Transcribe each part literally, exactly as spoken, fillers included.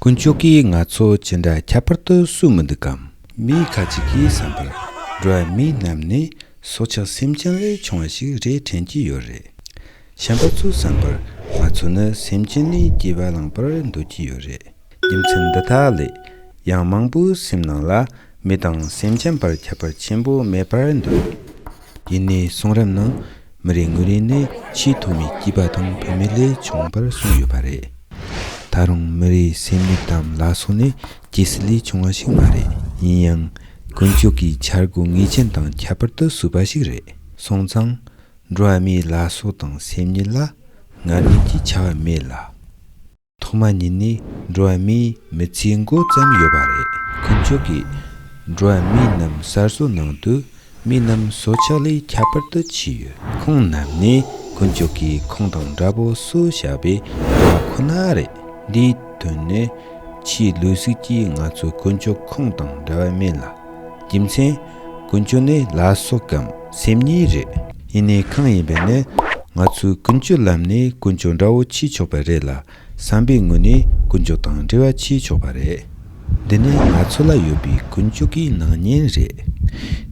དཀོན་མཆོག་གིས་ང་ཚོ་ཅི་འདྲ་ཁྱད་པར་དུ་གསོས་མི་འདུག་གམ། མི་ཁ་ཅིག་གི་བསམ་པར་འགྲོ་བ་མིའི་རྣམས་ནི་སྲོག་ཆགས་སེམས་ཅན་ལས་བྱུང་བ་ཞིག་རེད་དྲན་གྱི་ཡོད་རེད། གཞན་པ་ཚོའི་བསམ་པར་ང་ཚོ་ནི་སེམས་ཅན་ལས་སྐྱེས་པ་བླངས་པར་འདོད་ཀྱི་ཡོད་རེད། རྒྱུ་མཚན་འདི་དག་ལས་ཡང་མང་པོའི་སེམས་ནང་ལ་མི་དང་སེམས་ཅན་བར་ཁྱད་པར་ཆེན་པོ་མེད་པར་འདོད། ཡིན་ནའི་གསུང་རབ་ནང་མི་རེ་ངོ་རེ་ནི་ཆེས་ཐོག་མའི་སྐྱེས་པ་དང་བུད་མེད་ལས་བྱུང་བར་གསུངས་ཡོད་པ་རེད། ད་རུང་མི་རེའི་སེམས་ཉིད་དམ་ལ་སོགས་ནི་སྐྱེ་སྲིད་ལས་བྱུང་བ་ཞིག་མ་རེད། ཡིན་ཡང་དཀོན་མཆོག་གིས་འཆར་སྒོ་ངེས་ཅན་དང་ཁྱད་པར་དུ་བཟོས་པ་ཞིག་རེད། སོང་ཙང་འགྲོ་བ་མིའི་ལ་སོགས་དང་སེམས་ཉིད་ལ་ངར་ངིད་ཀྱི་བྱ་བ་མེད་ལ། ཐོག་མ་ཉིད་ནས་འགྲོ་བ་མིའི་མི་ཚེའི་མགོ་བརྩམས་ཡོད་པ་རེད། དཀོན་མཆོག་གིས་འགྲོ་བ་མིའི་རྣམས་གསར་བཟོ་གནང་དུས་མི་རྣམས་སྲོག་ཆགས་ལས་ཁྱད་པར་དུ་ཕྱེ་ཡོད། ཁོང་རྣམས་ནི་དཀོན་མཆོག་གིས་ཁོང་དང་འདྲ་པོ་བཟོས་བཞག་པའི་བྱ་བ་ཁོ་ན་རེད། འདིའི་དོན་ནི་ཕྱིའི་ལུས་གཟུགས་ཀྱིས་ང་ཚོ་དཀོན་མཆོག་ཁོང་དང་འདྲ་བ་མིན་ལ། རྒྱུ་མཚན། དཀོན་མཆོག་ནི་ལ་སོགས་གམ་སེམས་ཉིད་རེད། ཡིན་ནའི་གང་ཡིན་པས་ནི་ང་ཚོས་ཀུན་སྤྱོད་ལམ་ནས་དཀོན་མཆོག་འདྲ་བོ་བྱེད་ཆོག་པ་རེད་ལ། བསམ་པའི་ངོས་ནས་དཀོན་མཆོག་དང་འབྲེལ་བ་བྱེད་ཆོག་པ་རེད། འདི་ནི་ང་ཚོ་ལ་ཡོད་པའི་དཀོན་མཆོག་གི་སྣང་བརྙན་རེད།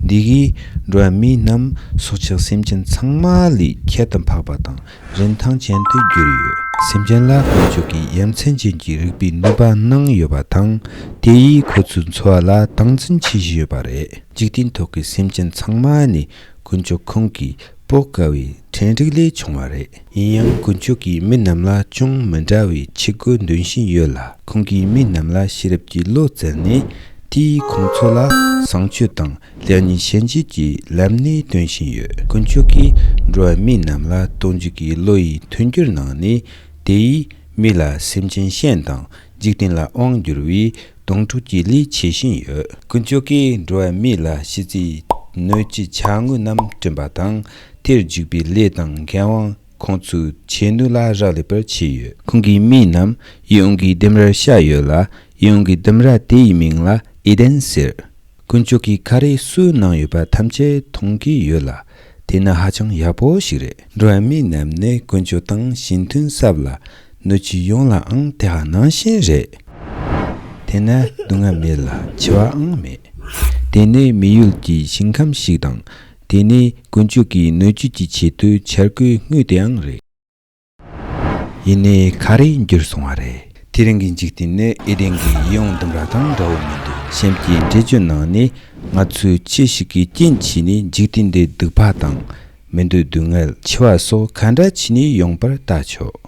འདི་གིས་འགྲོ་བ་མི་རྣམས་སྲོག་ཆགས་སེམས་ཅན་ཚང་མ་ལས་ཁྱད་དུ་འཕགས་པ་དང་རིན་ཐང་ཅན་དུ་གྱུར་ཡོད། སེམས་ཅན་ལ་དཀོན་མཆོག་གིས་ཡ་མཚན་ཅན་གྱི་རིག་པའི་ནུས་པ་གནང་ཡོད་པ་དང་། དེ་ཡིས་ཁོ་ཚོའི་འཚོ་བ་ལ་སྟངས་འཛིན་བྱེད་བཞིན་ཡོད་པ་རེད། འཇིག་རྟེན་ཐོག་གི་སེམས་ཅན་ཚང་མ་ནི་དཀོན་མཆོག་ཁོང་གིས་དཔོག་དཀའ་བའི་ཕྲན་རིགས་ལས་བྱུང་བ་རེད། ཡིན་ཡང་དཀོན་མཆོག་གིས་མི་རྣམས་ལ་ཅུང་མི་འདྲ་བའི་ཆེད་དགོས་འདོན་བཞིན་ཡོད་ལ། ཁོང་གིས་མི་རྣམས་ལ་ཤེས་རབ་ཀྱི་བློ་བསྩལ་ནས་དེས་ཁོང་ཚོ་ལ་བཟང་སྤྱོད་དང་ལེགས་ཉེས་ཤན་འབྱེད་ཀྱི་ལམ་སྣེ་སྟོན་བཞིན་ཡོད། དཀོན་མཆོག་གིས་འགྲོ་བ་མིའི་རྣམས་ལ་སྟོང་འཇུག་གི་བློ་ཡི་མཐུན་འགྱུར་གནང་ནས། དེ་ཡིས་མི་ལ་སེམས་ཅན་གཞན་དང་འཇིག་རྟེན་ལ་དབང་བསྒྱུར་བའི་དོང་སྤྲུགས་ཀྱི་ལས་བྱེད་བཞིན་ཡོད། དཀོན་མཆོག་གིས་འགྲོ་བ་མི་ལ་ཕྱི་ཚེ་སྣོད་ཀྱི་བྱ་དངོས་རྣམས་བསྐྲུན་པ་དང་། དེར་འཇུག་པའི་ལས་དང་འགན་དབང་ཁོང་ཚོའི་ཆེ་ནུས་ལ་རག་ལས་པར་བྱས་ཡོད། ཁོང་གིས་མིའི་རྣམས་ཡིད་འོང་གི་ལྡུམ་རར་བཤམས་ཡོད་ལ། ཡིད་འོང་གི་ལྡུམ་ར་དེ་ཡི་མིང་ལ་ཨེ་དེན་ཟེར། དཀོན་མཆོག་གིས་ཁ་རས་སུས་གནང་ཡོད་པ་ཐམས་ཅད་མཐོང་གི་ཡོད་ལ། དེ་ནི་ཧ་ཅང་ཡག་པོ་ཞིག་རེད། འགྲོ་བ་མི་རྣམས་ནི་དཀོན་མཆོག་དང་ཞི་མཐུན་ཟབ་ལ། སྣོད་བཅུད་ཡོངས་ལའང་དེ་ཧ་ནང་བཞིན་རེད། དེ་ན་སྡུག་བསྔལ་མེད་ལ་འཆི་བའང་མེད། དེ་ནི་མི་ཡུལ་གྱི་ཞིང་ཁམས་ཤིག་དང་། དེ་ནི་དཀོན་མཆོག་གིས་སྣོད་བཅུད་ཀྱི་ཆེད་དུ་འཆར་སྒོའི་དངོས་དེའང་རེད། ཡིན་ནའི་ཁ་རས་འགྱུར་སོང་བ་རེད། དེ་རིང་གི་འཇིག་རྟེན་ནི་ཨེ་དེན་གྱི་ཡིད་འོང་ལྡུམ་ར་དང་འདྲ་བོ་མི་འདུག་གཤམ་གྱི་འགྲེལ་བརྗོད་ནང་ནས་ང་ཚོས་ཅི་ཞིག་གི་རྐྱེན་བྱས་ནས་འཇིག་རྟེན་འདི་སྡུག་པ་དང་། མི་འདོད་སྡུག་བསྔལ་འཆི་བ་སོགས་ག་འདྲ་བྱས་ནས་ཡོང་པར་བལྟ་ཆོག